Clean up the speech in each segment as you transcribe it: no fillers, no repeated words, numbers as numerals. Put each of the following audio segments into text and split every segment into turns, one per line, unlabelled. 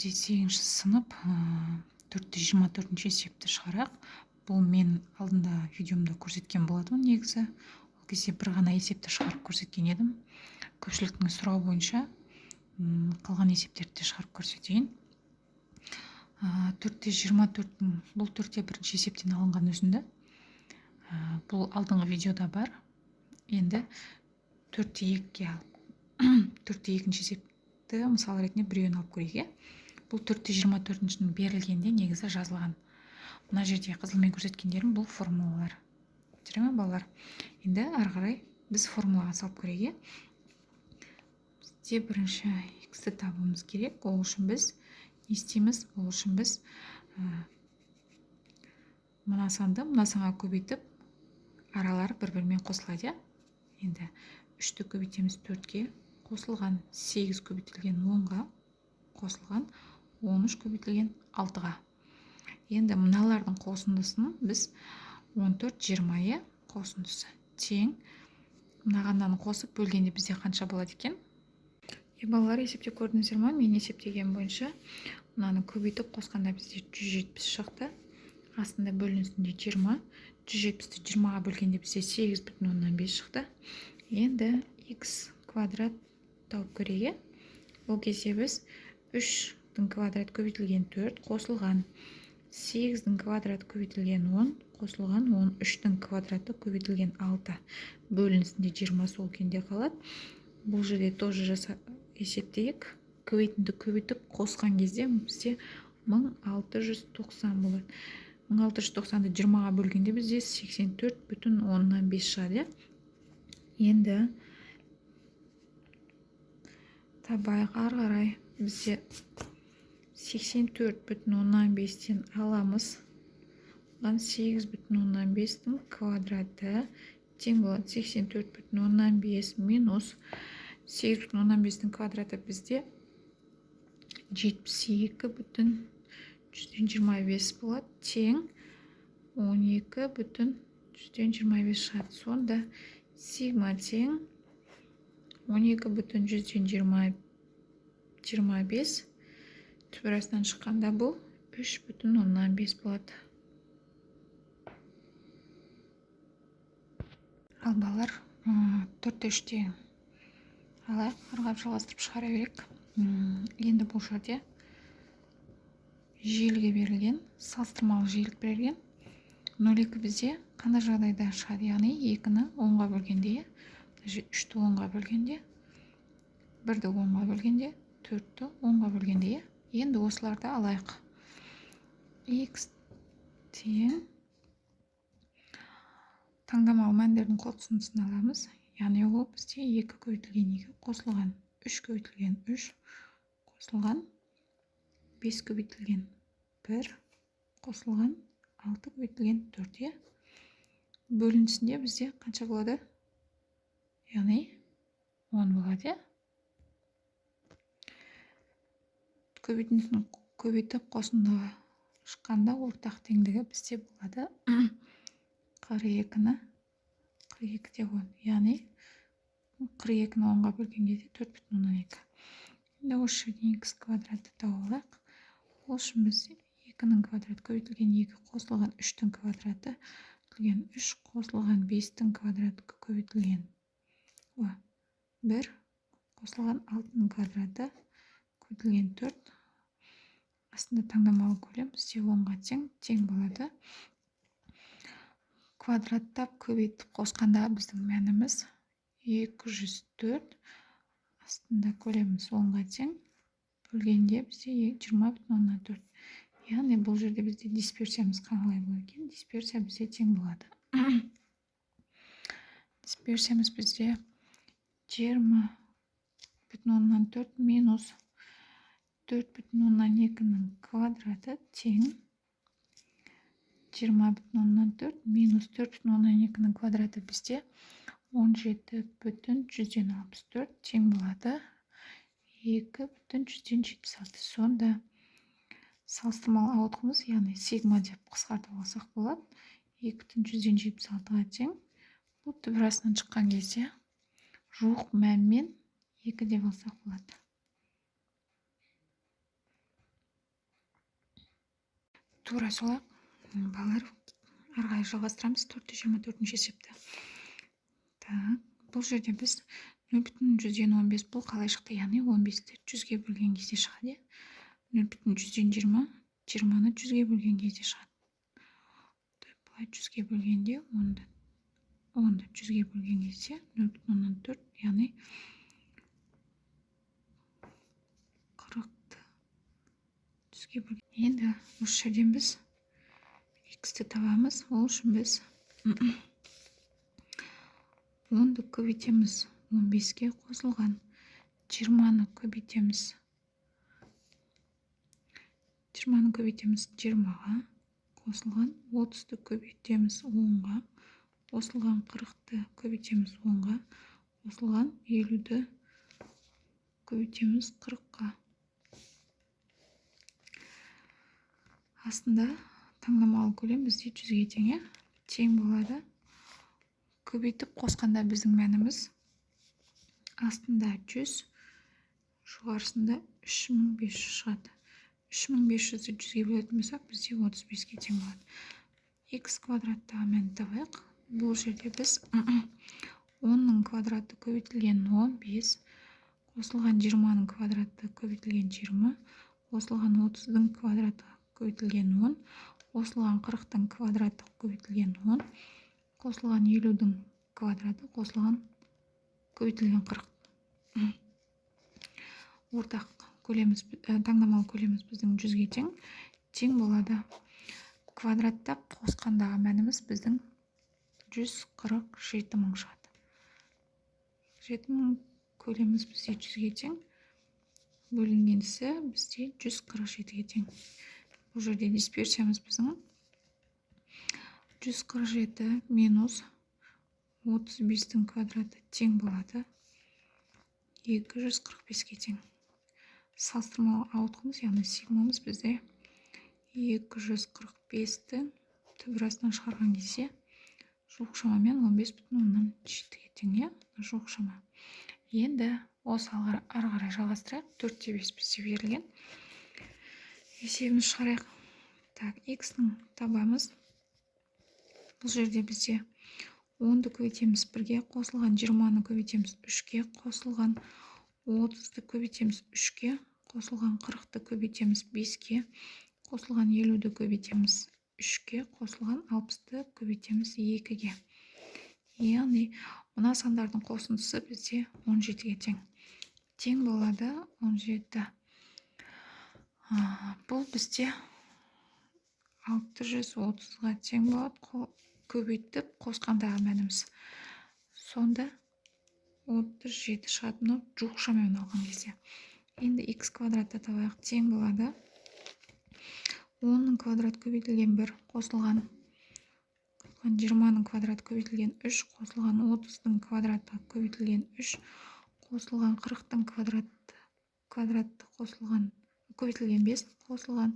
Бізде 8-ші сынып 4-те 24-ші есепті шығарайық. Бұл мен алдында видеомда көрсеткен болатынмын негізі. Ол кезде бір ғана есепті шығарып көрсеткен едім. Көпшіліктің сұрауы бойынша қалған есептерді де шығарып көрсетейін. 4-те 24-тің, бұл 4-те 1-ші есептен алынған үзінді. Бұл алдыңғы видеода бар. Енді 4-те 2-ге алып, 4-те 2-ші есепті мысал ретінде біреуін алып көрейік, иә. Бұл 4-те 24-шінің берілгенде негізі жазылған. Мына жерде қызылмен көрсеткендерім бұл формулалар. Жүре ме, балалар? Енді ары қарай біз формулаға салып көрейік, иә. Бізде бірінші x-ті табуымыз керек. Ол үшін біз не істейміз? Ол үшін біз мына санды мына санға көбейтіп, аралар бір-бірімен қосылады, иә. Енді 3-ті көбейтеміз 4-ке, қосылған 8 көбейтілген 10-ға, қосылған 13 көбейтілген 6-ға. Енді мыналардың қосындысын біз 14, 20, иә, қосындысы тең. Мынағаннан қосып бөлгенде бізде қанша болады екен? Балалар, есептеп көрдіңіздер ма? Мен есептеген бойынша мынаны көбейтіп қосқанда бізде 170 шықты. Астында бөлінісінде 20. 170-ті 20-ға бөлгенде бізде 8,5 шықты. Енді x квадрат тауып көрейік, иә. Ол кезде біз 3-тің квадрат көбейтілген 4 қосылған 8-дің квадраты көбейтілген 10 қосылған 13-тің квадраты көбейтілген 6, бөлінісінде 20 сол күйінде қалады. Бұл жерде тоже есептейік. Көбейтінді көбейтіп қосқан кезде бізде 1690 болады. 1690-ды 20-ға бөлгенде бізде 84,5 шығады, иә. Енді табайық ары қарай. Бізде 84,5-тен аламыз. Оған 8,5-тің квадраты тең болады 84,5 минус 8,5-тің квадраты бізде 72,125 болады, тең 12,125 шығады. Сонда сигма тең 12,125, түбір астынан шыққанда бұл 3,5 болады. Ал балалар, 4-те 3-те алайық, ары қарай жалғастырып шығара берейік. Енді бұл жерде жиілігі берілген, салыстырмалы жиілік берілген. 0,2 бізде қандай жағдайда шығады? Яғни 2-ні 10-ға бөлгенде, 3-ті 10-ға бөлгенде, 1-ді 10-ға бөлгенде, 4-ті 10-ға бөлгенде, иә. Енді осыларды алайық. X тең таңдамалы мәндердің қосындысын аламыз. Яғни ол бізде 2 көбейтілген 2 қосылған 3 көбейтілген 3 қосылған 5 көбейтілген 1 қосылған 6 көбейтілген 4, иә. Бөлінісінде бізде қанша болады? Яғни 10 болады, иә. Көбейтіндісін көбейтіп қосындыға шыққанда ортақ теңдігі бізде болады 42-ні 42-де 10, яғни 42-ні 10-ға бөлген кезде 4,2. Енді осы жерден x квадратты тауып алайық. Ол үшін біз 2-нің квадраты көбейтілген 2 қосылған 3-тің квадраты көбейтілген 3 қосылған 5-тің квадраты көбейтілген 1 қосылған 6-ның квадраты көбейтілген 4, астында таңдамалы көлем бізде 10-ға тең болады. Квадраттап көбейтіп қосқанда біздің мәніміз 204, астында көлеміміз 10-ға тең, бөлгенде бізде 20,4. Яғни бұл жерде бізде дисперсиямыз қалай болады екен? Дисперсия бізде тең болады. Дисперсиямыз бізде 20,4 минус 4,2-нің квадраты тең 20,4 минус 4,2-нің квадраты бізде 17,164 тең болады 2,176. Сонда салыстырмалы ауытқымыз, яғни сигма деп қысқартып алсақ болады, 2,176-ға тең. Бұл түбір астынан шыққан кезде жуық мәнмен 2 деп алсақ болады. Тура солай, балалар, ары қарай жалғастырамыз 4,24 есепті. Так, бұл жерде біз 0,15, бұл қалай шықты? Яғни 15-ті 100-ге бөлген кезде шығады, иә. 0,20, 20-ны 100-ге бөлген кезде шығады. Былай 100-ге бөлгенде, 10-ды 100-ге бөлген кезде 0,4, яғни 40-ты 100-ге бөлген. Енді осы жерден біз x-ті табамыз. Ол үшін біз 10-ды көбейтеміз 15-ке қосылған 20-ны көбейтеміз, 20-ны көбейтеміз 20-ға қосылған 30-ды көбейтеміз 10-ға қосылған 40-ты көбейтеміз 10-ға қосылған 50-ді көбейтеміз 40-қа. Астында таңдамалы көлем бізде 100-ге тең, иә, тең болады. Көбейтіп қосқанда біздің мәніміз астында 100, жоғарысында 3500 шығады. 3500-ді 100-ге бөлетін болсақ, бізде 35-ке тең болады. Х квадраттағы мәнді табайық. Бұл жерде біз 10-ның квадраты көбейтілген 15 қосылған 20-ның квадраты көбейтілген 20 қосылған 30-дың квадраты көбейтілген 10 қосылған 40-тың квадраты көбейтілген 10 қосылған 50-дің квадраты қосылған көбейтілген 40. Ортақ көлеміміз, таңдамалы көлеміміз біздің 100-ге тең, тең болады. Квадраттап қосқандағы мәніміз біздің 147 мың шығады. 7 мың көлеміміз бізде 100-ге тең, бөлінгенісі бізде 147-ге тең. Бұл жерде дисперсиямыз біздің 147 минус 35-тің квадраты тең болады 245-ке тең. Салыстырмалы ауытқымыз, яғни сигмамыз бізде 245-ті түбір астынан шығарған кезде жуық шамамен 15,7-ге тең, иә, жуық шама. Енді осы ары қарай жалғастырайық. 4,5 бізде берілген. Есебімізді шығарайық. Так, x-ның табамыз. Бұл жерде бізде 10-ды көбейтеміз 1-ге қосылған 20-ны көбейтеміз 3-ге қосылған 30-ды көбейтеміз 3-ге қосылған 40-ты көбейтеміз 5-ге қосылған 50-ді көбейтеміз 3-ге қосылған 60-ты көбейтеміз 2-ге. Яғни мына сандардың қосындысы бізде 17-ге тең. Тең болады 17. Бұл бізде 630-ға тең болады. Көбейтіп қосқандағы мәніміз. Сонда 37 шығады, мынау жуық шамамен алған кезде. Енді х квадратты табайық, тең болады 10-ның квадрат көбейтілген 1 қосылған 20-ның квадраты көбейтілген 3 қосылған 30-дың квадраты көбейтілген 3 қосылған 40-тың квадраты қосылған көбейтілген 5 қосылған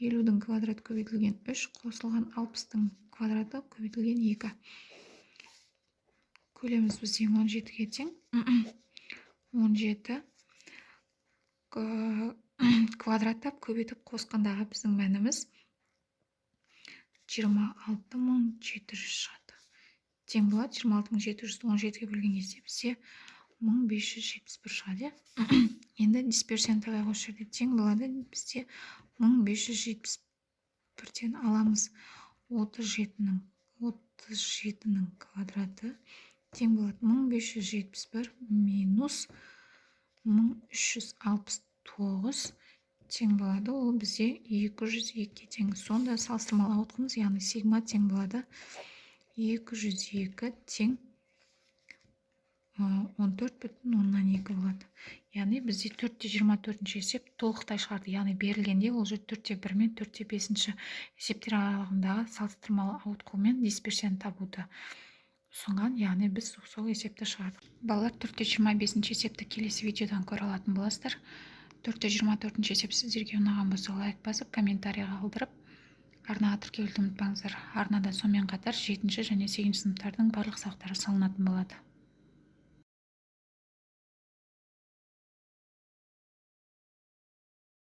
50-дің квадраты көбейтілген 3 қосылған 60-тың квадраты көбейтілген 2. Көлеміміз бізде 17-ге тең. 17 квадраттап көбейтіп қосқандағы біздің мәніміз 26700 шығады. Тең болады 26700-ді 17-ге бөлген кезде бізде 1571 шығады, иә. Енді дисперсияны табайық. Осы жерде тең болады бізде 1571-тен аламыз 37-нің квадраты тең болады 1571 минус 1369 тең болады. Ол бізде 202-ге тең. Сонда салыстырмалы ауытқымыз, яғни сигма тең болады 202 тең 14,2 болады. Яғни бізде 4,24 есеп толықтай шығарды. Яғни берілгенде ол жерде 4,1 мен 4,5 есептер аралығындағы салыстырмалы ауытқу мен дисперсияны табуды ұсынған. Яғни біз сол есепті шығардық. Балалар, 4,25 есепті келесі видеодан көре алатын боласыздар. 4,24 есеп сіздерге ұнаған болса, лайк басып, комментарий қалдырып, арнаға тіркелуді ұмытпаңыздар. Арнада сонымен қатар 7 және 8 сыныптардың барлық сабақтары салынатын болады.